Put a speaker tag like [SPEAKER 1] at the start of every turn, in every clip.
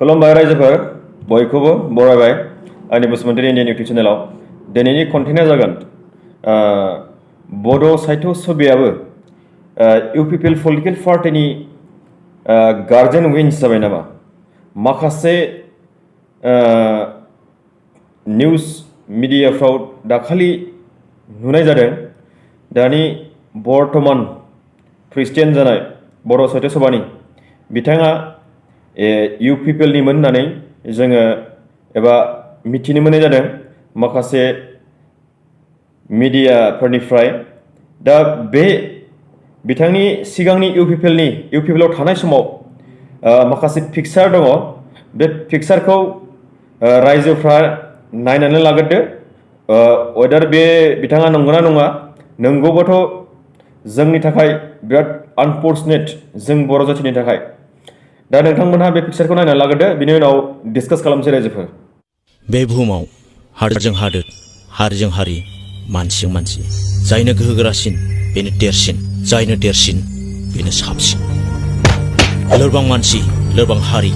[SPEAKER 1] खुलुमबाय रायजोफोर बयखौबो बरायबाय आंनि बसुमतारी इन्डियान इउटुब चेनेलाव दिनैनि कन्टेन्टआ जागोन बड' साहित्य सभायाबो UPPL पलिटिकल पार्टीनि गार्जेन विन्स जाबाय नामा माखासे निउज मिडियाफ्राव दाखालि नुनाय जादों दानि बर्तमान प्रेसिडेन्ट जानाय बर' साहित्य सभानि बिथाङा UPPL निमोन होननानै जोङो एबा मिथिनो मोननाय जादों माखासे मिडियाफोरनिफ्राय दा बे बिथांनि सिगांनि UPPL आव थानाय समाव माखासे पिक्सार दङ बे पिक्सारखौ रायजोफ्रा नायनानै लाग्रोदो वेदार बे बिथाङा नंगौना नङा नंगौबाथ' जोंनि थाखाय बिराद आनफर्चुनेट जों बर' जातिनि थाखाय दा नोंथांमोनहा बे पिक्सारखौ नायनानै लाग्रोदो बिनि उनाव डिसकास खालामसै रायजोफोर
[SPEAKER 2] बे बुहुमाव हादोरजों हादोर हारिजों हारि मानसिजों मानसि जायनो गोहोगोरासिन बेनो देरसिन जायनो देरसिन बेनो साबसिन लोरबां मानसि लोरबां हारि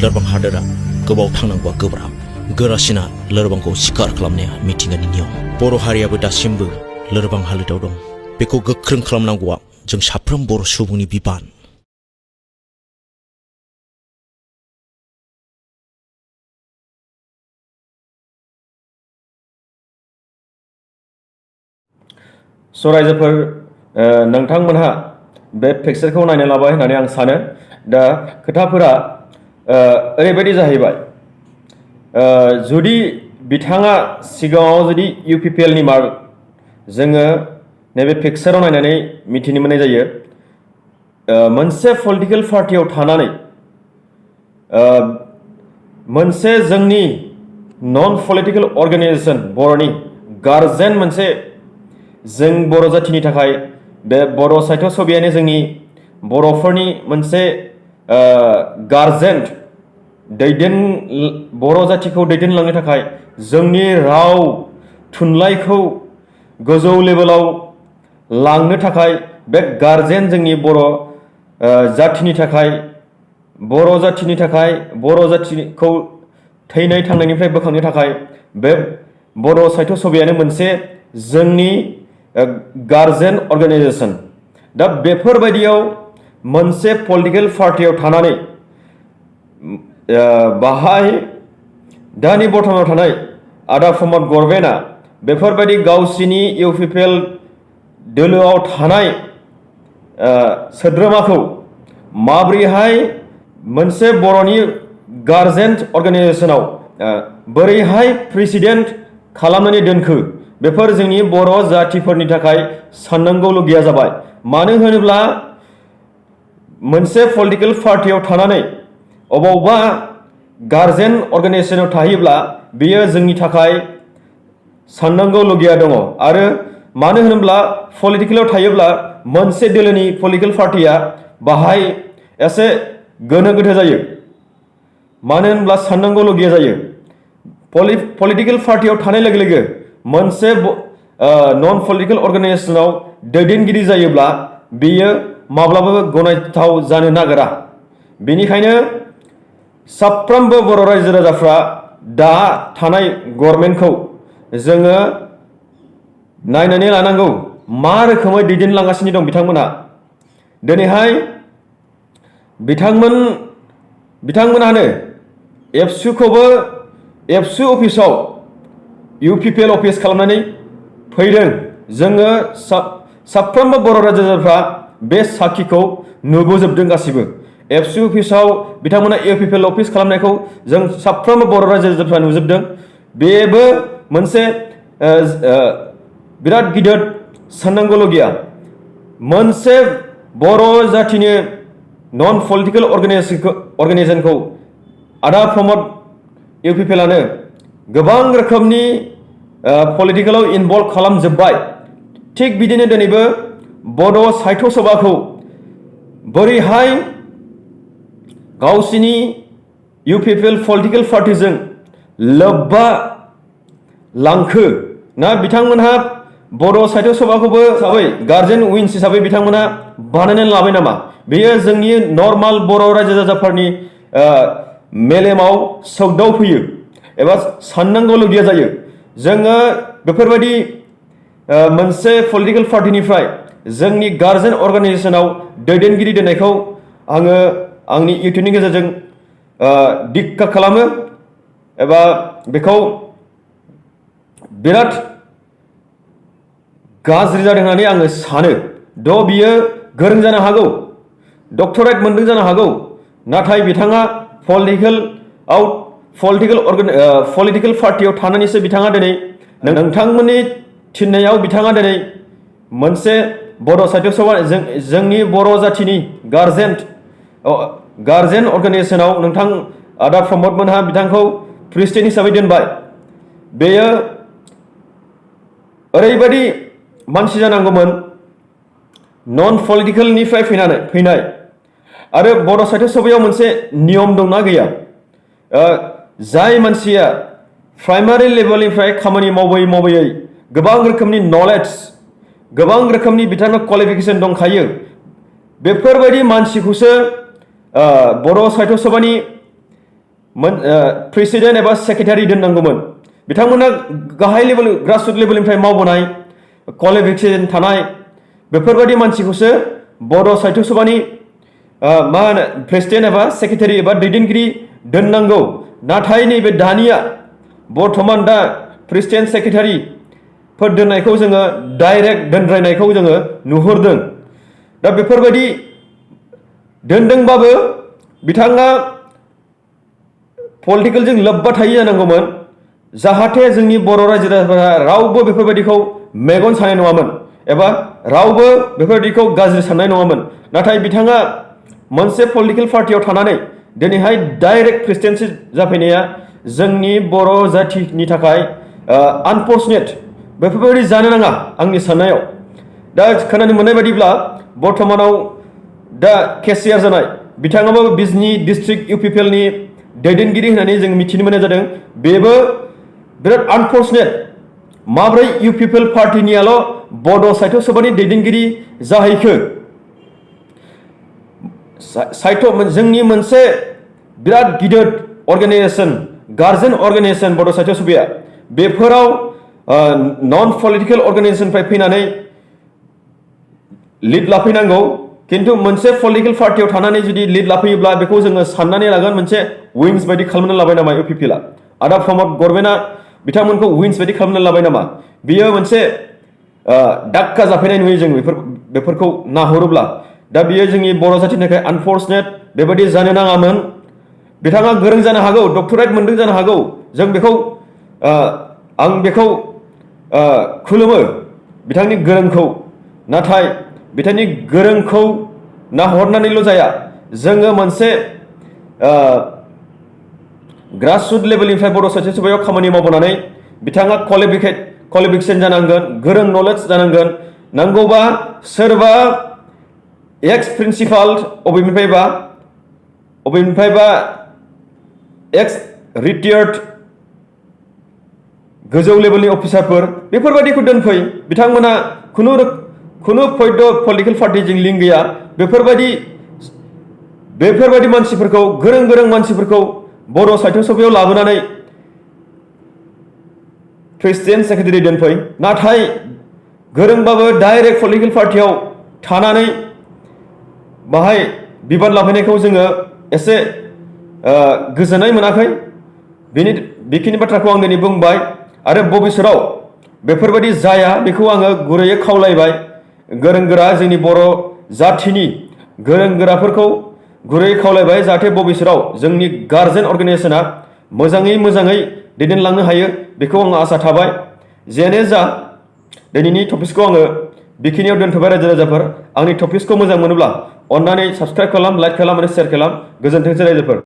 [SPEAKER 2] लोरबां हादोरा गोबाव थांनांगौआ गोब्राब गोरासिना लोरबांखौ सिखार खालामनाया मिथिंगानि नियम बर' हारियाबो दासिमबो लोरबां हालोदाव दं बेखौ गोख्रों खालामनांगौआ जों साफ्रोम बर' सुबुंनि बिबान
[SPEAKER 1] रायजोफोर नोंथांमोनहा बे पिक्सारखौ नायनो लाबाय होननानै आं सानो दा खोथाफोरा ओरैबायदि जाहैबाय जुदि बिथाङा सिगाङाव जुदि UPPL नि मार्क जोङो नैबे पिक्साराव नायनानै मिथिनो मोननाय जायो मोनसे पलिटिकल पार्टियाव थानानै मोनसे जोंनि नन पलिटिकल अर्गेनाइजेशन बर'नि गार्जेन मोनसे जों बर' जातिनि थाखाय बे बर' साहित्य सभायानो जोंनि बर'फोरनि मोनसे गार्जेन बर' जातिखौ दैदेनलांनो थाखाय जोंनि राव थुनलाइखौ गोजौ लेभेलाव लांनो थाखाय बे गार्जेन जोंनि बर' जातिनि थाखाय बर' जातिखौ थैनाय थांनायनिफ्राय बोखांनो थाखाय बे बर' साहित्य सभायानो मोनसे जोंनि गार्जेन अर्गेनाइजेशन दा बेफोरबायदियाव मोनसे पलिटिकल पार्टियाव थानानै बाहाय दानि बर्तमानाव थानाय आदा प्रमद गरबेना बेफोरबायदि गावसिनि UPPL दोलोआव थानाय सोद्रोमाखौ माब्रैहाय मोनसे बर'नि गार्जेन अर्गेनाइजेशनाव बोरैहाय प्रेसिडेन्ट खालामनानै दोनखो बेफोर जोंनि बर' जातिफोरनि थाखाय साननांगौलगिया जाबाय मानो होनोब्ला मोनसे पलिटिकल पार्टियाव थानानै अबावबा गार्जेन अर्गेनाइजेशनाव थायोब्ला बेयो जोंनि थाखाय साननांगौलगिया दङ आरो मानो होनोब्ला पलिटिकलाव थायोब्ला मोनसे दोलोनि पलिटिकल पार्टिया बाहाय एसे गोनो गोथो जायो मानो होनब्ला साननांगौलगिया जायो पलिटिकल पार्टियाव थानाय लोगो लोगो मोनसे नन पलिटिकल अर्गेनाइजेशनाव दैदेनगिरि जायोब्ला बेयो माब्लाबाबो गनायथाव जानो नागिरा बेनिखायनो साफ्रोमबो बर' रायजो राजाफ्रा दा थानाय गभर्नमेन्टखौ जोङो नायनानै लानांगौ मा रोखोमै दैदेनलांगासिनो दं बिथांमोना दिनैहाय बिथांमोनानो एबसुखौबो एबसु अफिसाव UPPL अफिस खालामनानै फैदों जोङो साफ्रोमबो बर' रायजो राजाफ्रा बे साखिखौ नुबोजोबदों गासिबो एबसु अफिसाव बिथांमोना UPPL अफिस खालामनायखौ जों साफ्रोमबो बर' रायजो राजाफ्रा नुजोबदों बेबो मोनसे बिराद गिदिर साननांगौलगिया मोनसे बर' जातिनि नन पलिटिकल अर्गेनाइजेशनखौ आदा प्रमद UPPLआनो गोबां रोखोमनि पलिटिकेलाव इनभल्भ खालामजोब्बाय थिग बिदिनो दिनैबो बड' साहित्य सभाखौ बोरैहाय गावसिनि UPPL पलिटिकल पार्टिजों लोब्बा लांखो ना बिथांमोनहा बर' साहित्य सभाखौबो हिसाबै गार्जेन विन्स हिसाबै बिथांमोनहा बानायनानै लाबाय नामा बेयो जोंनि नर्माल बर' रायजो राजाफोरनि मेलेमाव सौदावफैयो एबा साननांगौ लगिया जायो। जोङो बेफोरबायदि मोनसे पलिटिकेल पार्टिनिफ्राय जोंनि गार्जेन अर्गानाइजेसनाव दैदेनगिरि दोननायखौ आङो आंनि इउटुबनि गेजेरजों दिक्का खालामो एबा बेखौ बिराद गाज्रि जादों होननानै आङो सानो। बियो गोरों जानो हागौ, डक्टरेट मोनदों जानो हागौ, नाथाय बिथाङा पलिटिकेल पार्टियाव थानानैसो बिथाङा दिनै नोंथांमोननि थिननायाव बिथाङा दिनै मोनसे बर' साहित्य सभा जोंनि बर' जाथिनि गार्जेन अर्गानाइजेसनाव नोंथां आदा प्रमद मोनहा बिथांखौ प्रेसिडेन्ट हिसाबै दोनबाय। बेयो ओरैबायदि मानसि जानांगौमोन नन पलिटिकेलनिफ्राय फैनाय आरो बर' साहित्य सभायाव मोनसे नियम दंना गैया? जाय मानसिया प्राइमारि लेभेलनिफ्राय खामानि मावबोयै गोबां रोखोमनि नलेज, गोबां रोखोमनि बिथांनाव क्वालिफिकेसन दंखायो, बेफोरबायदि मानसिखौसो बर' साहित्य सभानि प्रेसिडेन्ट एबा सेक्रेटारि दोननांगौमोन। बिथांमोना गाहाय लेभेल ग्रासरुट लेभेलनिफ्राय मावबोनाय क्वालिफिकेसन थानाय बेफोरबायदि मानसिखौसो बर' साहित्य सभानि प्रेसिडेन्ट एबा सेक्रेटारि एबा दैदेनगिरि दोननांगौ। नाथाय नैबे दानिया बर्थमान दा प्रेसिडेन्ट सेक्रेटारिफोर दोननायखौ जोङो डाइरेक्ट दोनद्रायनायखौ जोङो नुहुरदों। दा बेफोरबायदि दोनदोंबाबो बिथाङा पलिटिकेलजों लोब्बा थायि जानांगौमोन, जाहाथे जोंनि बर' रायजो राजाफोरा रावबो बेफोरबायदिखौ मेगन सानाय नङामोन एबा रावबो बेफोरबायदिखौ गाज्रि साननाय नङामोन। नाथाय बिथाङा मोनसे पलिटिकेल पार्टियाव थानानै दिनैहाय डाइरेक्ट प्रेसिडेन्सि जाफैनाया जोंनि बर' जाथिनि थाखाय आनफर्चुनेट। बेफोरबायदि जानो नाङा आंनि साननायाव। दा खोनानो मोननाय बायदिब्ला बर्थमानाव दा केसियार जानाय बिथाङाबो बिजनि डिस्ट्रिक्ट UPPLनि दैदेनगिरि होननानै जों मिथिनो मोननाय जादों। बेबो बिराद आनफर्चुनेट। माब्रै UPPL पार्टिनियाल' बड' साहित्य सभानि दैदेनगिरि जाहैखो? जोंनि मोनसे बिराद गिदिर अर्गानाइजेसन, गार्जेन अर्गानाइजेसन बड' साहित्य सभाया, बेफोराव नन पलिटिकेल अर्गानाइजेसननिफ्राय फैनानै लिड लाफैनांगौ। खिन्थु मोनसे पलिटिकेल पार्टियाव थानानै जुदि लिड लाफैयोब्ला बेखौ जोङो साननानै लागोन मोनसे विंस बायदि खालामनानै लाबाय नामा UPPLआ? आदा प्रमद गभर्नमेन्टआ बिथांमोनखौ विंस बायदि खालामनानै लाबाय नामा? बियो मोनसे दाक्का जाफैनाय नुयो जों बेफोरखौ नाहरोब्ला। दा बियो जोंनि बर' जाथिनि थाखाय आनफर्चुनेट। बेबायदि जानो नाङामोन। बिथाङा गोरों जानो हागौ, डक्टरेट मोनदों जानो हागौ, जों बेखौ आं बेखौ खुलुमो बिथांनि गोरोंखौ। नाथाय बिथांनि गोरोंखौ नाहरनानैल' जाया, जोङो मोनसे ग्रासरुट लेभेलनिफ्राय बर' साहित्य सभायाव खामानि मावबोनानै बिथाङा क्वालिफिकेसन जानांगोन, गोरों नलेज जानांगोन। नांगौबा सोरबा एक्स प्रिन्सिपाल अबेनिफ्रायबा एक्स रिटायार्ड गोजौ लेभेलनि अफिसारफोर बेफोरबायदिखौ दोनफै। बिथांमोना खुनु पलिटिकेल पार्टिजों लिंक गैया। बेफोरबायदि मानसिफोरखौ, गोरों मानसिफोरखौ बर' साहित्य सभायाव लाबोनानै प्रेसिडेन्ट सेक्रेटारि दोनफै। नाथाय गोरोंबाबो डाइरेक्ट पलिटिकेल पार्टियाव थानानै बाहाय बिबान लाफैनायखौ जोङो एसे गोजोननाय मोनाखै। बेखिनि बाथ्राखौ आं दिनै बुंबाय आरो भबिष्यताव बेफोरबायदि जाया बेखौ आङो गुरैयै खावलायबाय। गोरों गोरा जोंनि बर' जाथिनि गोरों गोराफोरखौ गुरैयै खावलायबाय, जाहाथे भबिष्यताव जोंनि गार्जेन अर्गानाइजेसना मोजाङै दैदेनलांनो हायो। बेखौ आं आसा थाबाय। जेयानो जा, दिनैनि टपिक्सखौ आङो बेखिनियाव दोनथ'बाय। रायजो राजाफोर, आंनि टपिक्सखौ मोजां मोनोब्ला अन्नानै साबस्क्राइब खालाम, लाइक खालाम आरो शेयार खालाम। गोजोन्थोंसै रायजोफोर।